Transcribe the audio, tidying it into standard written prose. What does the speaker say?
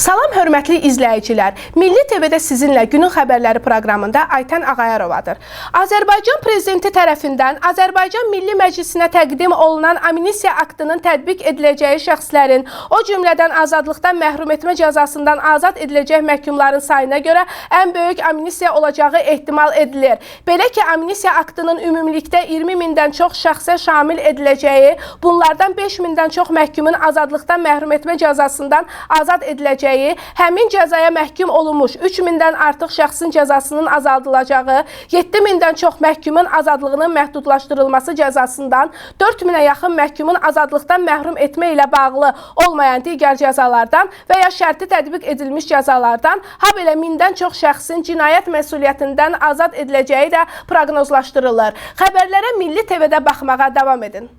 Salam hörmətli izləyicilər. Milli TV-də sizinlə günün xəbərləri proqramında Aytən Ağayarovadır. Azərbaycan prezidenti tərəfindən Azərbaycan Milli Məclisinə təqdim olunan amnistiya aktının tətbiq ediləcəyi şəxslərin, o cümlədən azadlıqdan məhrum etmə cəzasından azad ediləcək məhkumların sayına görə ən böyük amnistiya olacağı ehtimal edilir. Belə ki, amnistiya aktının ümumilikdə 20 mindən çox şəxsə şamil ediləcəyi, bunlardan 5 mindən çox məhkumun azadlıqdan məhrum etmə cəzasından azad ediləcəyi, həmin cəzaya məhkum olunmuş 3000-dən artıq şəxsin cəzasının azaldılacağı, 7000-dən çox məhkumun azadlığının məhdudlaşdırılması cəzasından, 4000-ə yaxın məhkumun azadlıqdan məhrum etmə ilə bağlı olmayan digər cəzalardan və ya şərti tətbiq edilmiş cəzalardan, habelə 1000-dən çox şəxsin cinayət məsuliyyətindən azad ediləcəyi də proqnozlaşdırılır. Xəbərlərə Milli TV-də baxmağa davam edin.